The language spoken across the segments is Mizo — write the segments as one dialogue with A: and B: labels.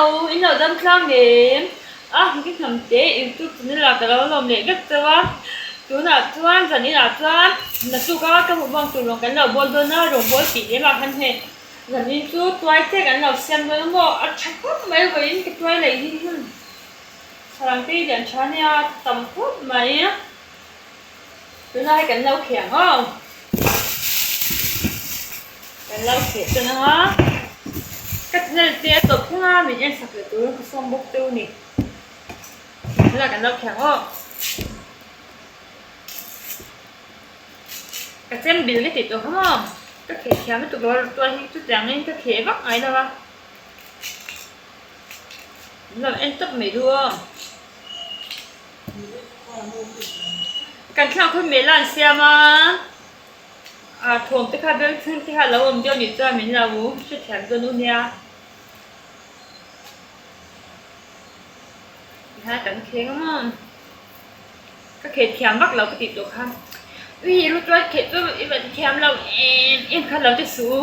A: Hello, in lo dam tlang em? A hming hnam te youtube channel ah ka lo lawm leh vek chauh a, tunah chuan zan inah chuan naktuk a ka mukbang tur rawn kan lo bawl dawn a, rawngbawl tih lem ah khan hei zan in chu tuai te kan lo siam dawn a maw, a tha khawp mai vawiin ka tuai leh hi hun sarang te hi lian tha ania a tam khawp mai. Tunah hei kan lo kheh ang aw. Kan lo kheh tan ang a. Ka channel te a tawp thleng a, min en sak leh turin ka sawm bawk teuh a ni. Tunah kan lo kheh ang aw. Ka chem bil ka tih tawh kha maw. Ka kheh thiam lutuk lo a, tual hi chutiangin ka kheh vak ngai lo a. Min lo en tawp mai duh aw. Kan thlang khawi mel a an siam a, ah thawm te kha beng thleng te kha a lo awm deuh anih chuan min lo hrethiam dawn u nia. Tikhan kan kheng a maw, ka kheh thiam vak lo ka tih tawh kha, ui rutual kheh chu i va ti thiam lo em em kha lo ti suh u.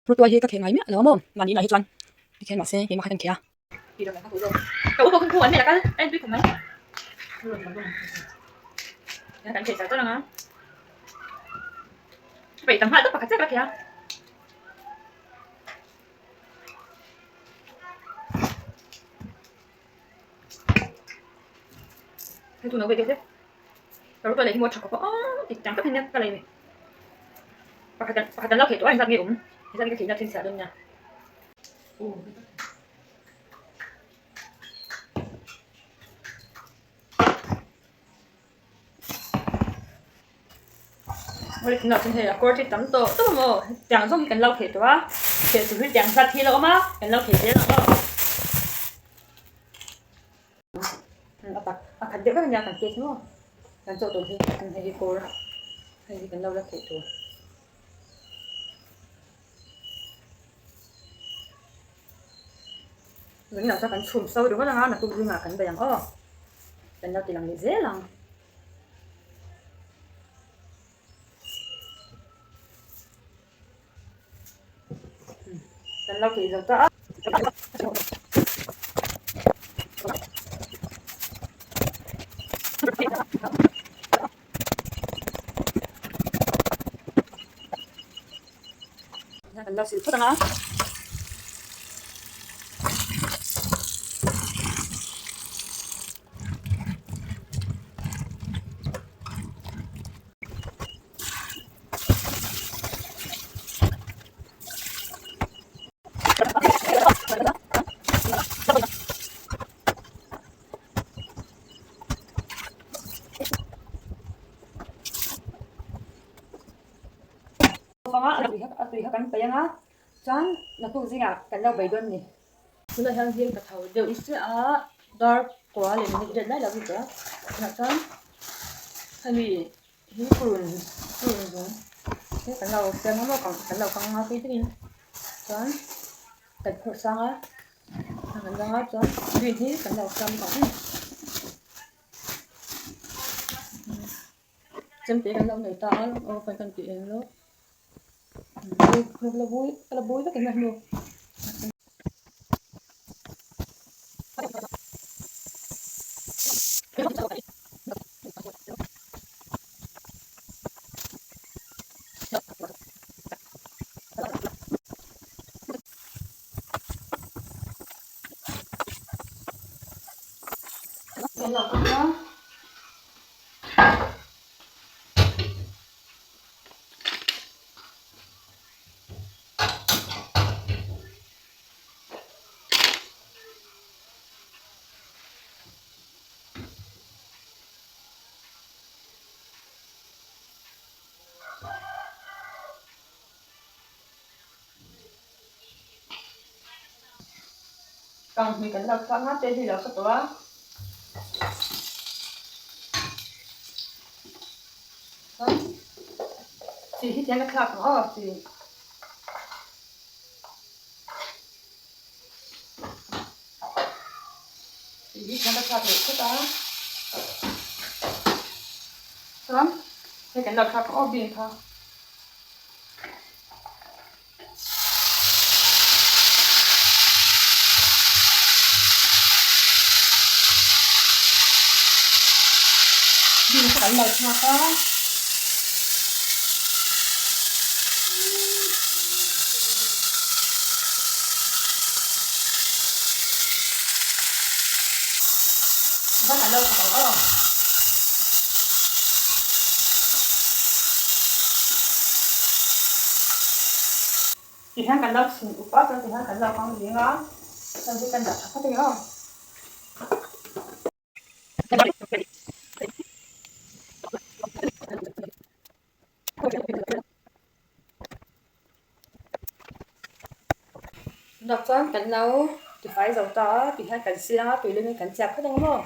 B: Rutuai hi ka kheh ngai miah lo a maw? Mahni inah hi chuan tikhian mahse keimah kha kan kheh a.
A: Ka u pawh khan khu an hmel a kal a entui khawp mai. Kan kheh char char ang a. Peih tam nghal tawp pakhat chiah ka la kheh a. Hei tu no ve deuh hlek. Ka rutuai leh hi maw tha khawp a aw ti chang tak hian nia ka lei ni. Pakhat pakhat an lo kheh tawh a engzat nge awm engzat nge ka kheh na chhinchhiah dawn nia. Tunah chuan hei a kawr hi tam tawh tawp a maw tiang zawng hi kan lo kheh tawh a kheh tur hi tiang zat hi a lo awm a kan lo kheh zel ang aw a tak a khat deuh vek a nia kan cake hi maw kan chawh tur hi hei hi kawr hei hi kan lo la kheh tur. Tunah chuan kan chhum so ringawt ang a naktuk zingah kan bei ang aw kan lo ti lang leh zel ang. Kan lo tih zo ta a. Kan lo sil phawt ang a. A tui kha kan paih ang a chuan naktuk zingah kan lo bei dawn a ni. Tunah hian zing ka tho deuh chiah a dar kua leh minute riat lai lo a ni tawh a tunah chuan hemi hi purun purun zung hi kan lo siam ang a kan lo kang ang a tui takin chuan kan phawrh sang a kan dang a chuan green hi kan lo siam bawk ang a ni. Chemte kan lo nei ta a aw kan kan tih eng lo la bui vek em a hnu. Kang hmui kan lo thlak nga te hi lo sa tawh a. Chuan chi hi tiang ka thlak ang aw chi. Chi hi tiang ka thlak leh phawt a. Chuan hei kan lo thlak ang aw bean kha. Bean kha kan lo thlak a. Chuan kan lo thlak ang aw. Tihian kan lo chhin up a, chuan tihian kan lo hmang ding a, chuan hi kan dah tha phawt a ni aw. Tunah chuan kan lo tifai zo ta a, tihian kan siang a, tuilum in kan chiah phawt ang maw.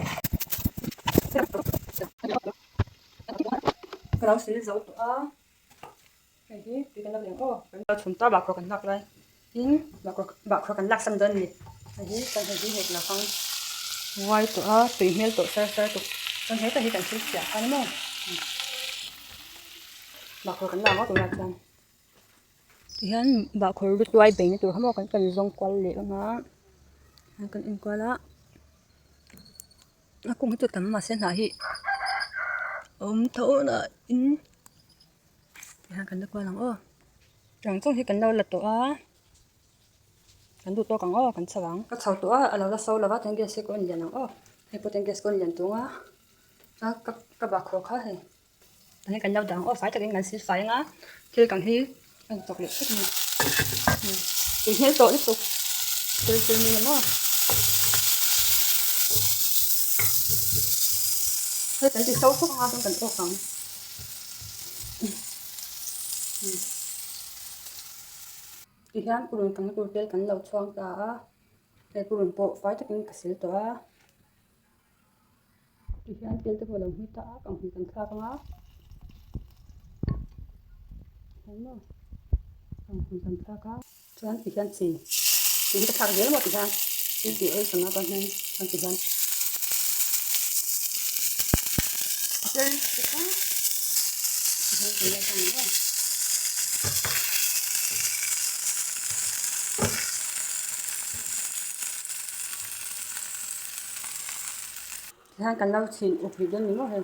A: Ka lo sil zo tawh a. Hei hi tui kan lo leng aw. Kan lo chhun ta bahkhawr kan lak lai tin bahkhawr bahkhawr kan lak san dawn a ni. Hei hi chuan hei hi hei la hmang uai tawh a tui hmel tawh sar sar tuk chuan hetah hi kan thil chhiah kha ni maw bahkhawr kan lak ang tunah chuan tihian bahkhawr lu tuai beihna tur kha maw kan kan zawng kual leh ang a kan en kual a. A kung hi chu tam mahse hnah hi a awm tho na in. Tihian kan la kual ang aw. Tiang chung hi kan lo la tawh a. Kan duh tawk ang aw kan chho ang. Ka chho tawh a a lo la so lo va chuan gas hi ka on lian ang aw. Hei pawh chuan gas ka on lian tung a. Chuan ka ka bakhaw kha hei. Tihian kan lo dah ang aw fai takin kan sil fai ang a. Thil kang hi a inchawk leh thut a ni. Tui hmel tawh lutuk. Thil thil ni maw. Hei kan ti so fawk ang a chuan kan awk ang. Tihian purun kang tur tel kan lo chhuang ta a, hei purun pawh fai takin ka sil tawh a, tihian tel te pawh a lo hmui ta a, kang hmui kan thlak ang a, engmaw kang hmui kan thlak a, chuan tihian chi chi hi ka thlak zel maw tihian thil tih awlsam a chuan hian chuan tihian. Tihian kan lo chhin up rih dawn ni maw hei.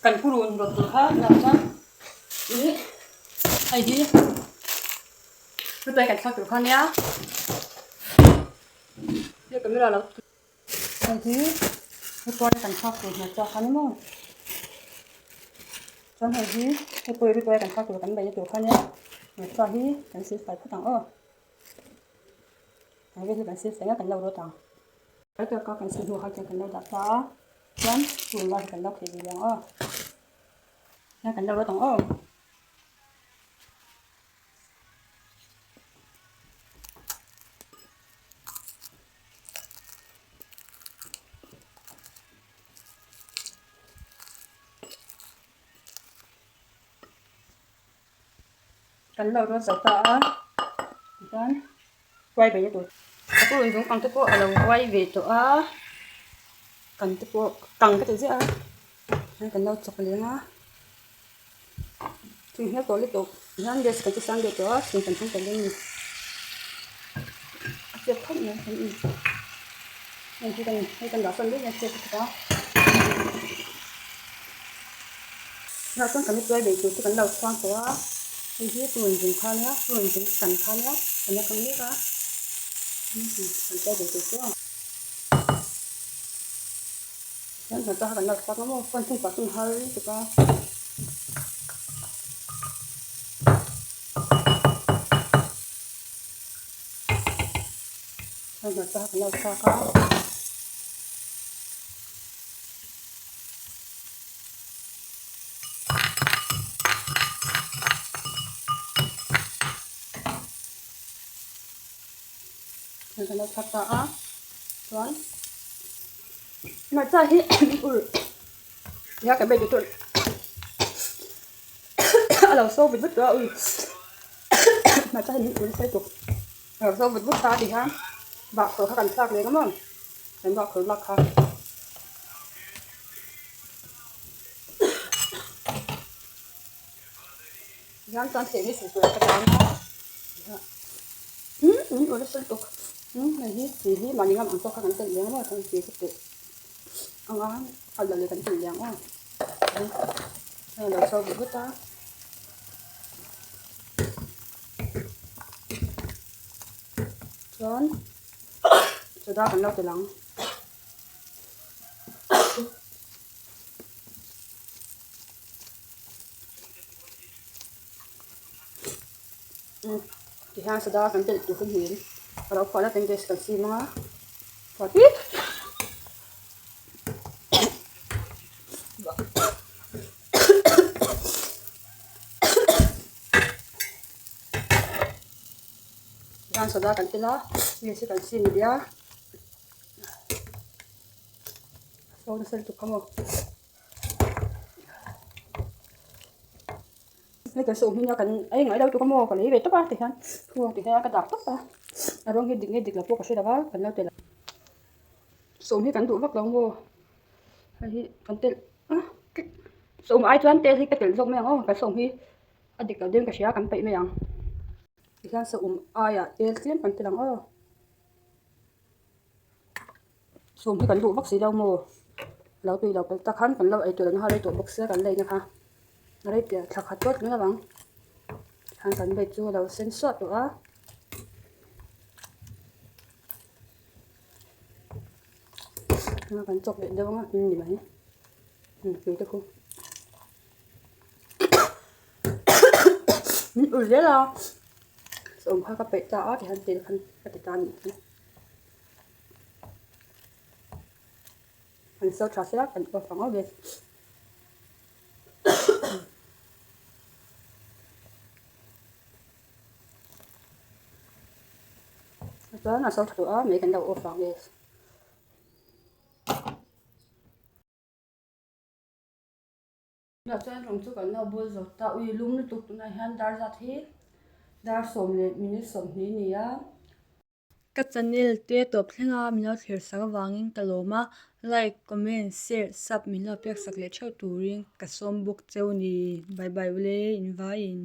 A: Kan purun rawt tur kha tunah chuan ih hei hi hnuai kan thlak tur kha nia hei camera lo hei hi hnuai kan thlak tur hmel chak kha ni maw chuan hei hi hei pawh hi hnuai kan thlak tur kan beihna tur kha nia hmel hi kan sil fai phawt ang aw. Hei vel hi kan sil feng a kan lo rawt ang. Tlai taka kan sil hnuah khan kan lo dah ta a chuan tun lai hi kan lo kheh ve ang aw. Hian kan lo rawt ang aw. Kan lo rawt zo ta a tichuan huai ve na tur ka purun chung ang te pawh a lo huai ve tawh a kan te pawh kang ka ti ziah a chuan kan lo chawk leng a thing hmel tawh lutuk tihian gas kan ti sang deuh tawh a thing kan hmang ta leng a ni a chet khawp mai kan in hei hi kan hei kan dah sawn daih mai a chet lutuk a. Tunah chuan kan tuai bei tur chu kan lo chhuang tawh a, hei hi purun zung kha nia purun zung kan kha nia kan la kang mek a kan tuai bei tur chu a chuan hna chu kan lo chhuak a maw phone thung pah chu har lutuk a. Chuan hna chu kan lo chhuak a. Kan lo thar ta a chuan hmarcha hi ur.
B: Tihian cabbage chu a lo so vut vut tawh a ui hmarcha hi min ul nasa lutuk a lo so vut vut ta tihian bahkhawr kha kan thlak leh ang maw kan bahkhawr lak kha. Tihian chuan thei hi hrui ka tan a umm min ul nasa lutuk umm hei hi chi hi mahni ngam ang tawk kha kan telh leh ang maw chuan chi ka telh ang a a la leh kan telh leh ang aw hei a lo so vut vut a. Chuan soda kan lo telh ang. Tihian soda kan telh tur hun hmel a lo phuah na ten gas kan sim ang a phuah tip tihian soda kan telh a gas hi kan sim leh a so nasa lutuk kha maw. Hei kan sawm hming a kan ei ngaih lo tuk a maw ka lei ve tawp a tihian thu ti hian ka dak tawp a a rawng hi dik nge dik lo pawh ka hre lo va kan lo tel sawm hi kan duh vak lo maw hei hi kan telh a sawm ai chuan tel hi ka telh zawk mai ang aw kan sawm hi a dik lo deuhin ka hria kan peih mai ang tihian sawm aiah tel tlem kan tel ang aw. Sawm hi kan duh vak si lo maw? Lo tui lo pelh tak khan kan lo ei tur an ha rei tawh bawk sia kan leina kha a rei piah thla khat tawt mai lo ang. Tikhan kan bag chu a lo sen suah tawh a. Kan chawk leh deuh ang a hming ni mai. Tui te khu. Min ul zel a. Sawm kha ka peih ta a tihian tel khan ka ti ta a nih hi. An so tha sia kan off ang awk e. Chuan a so tha tawh a mei kan lo off ang e. Tunah chuan rawng chu kan lo bul zo ta ui lum lutuk tunah hian dar zat hi dar sawm leh minute sawmhnih a ni a.
A: Ka channel te tawp thlenga min lo thlir sak avangin ka lawm a, like, comment, share, sub min lo pek sak leh theuh turin ka sawm bawk cheu ni. Bye bye ule, invaiin.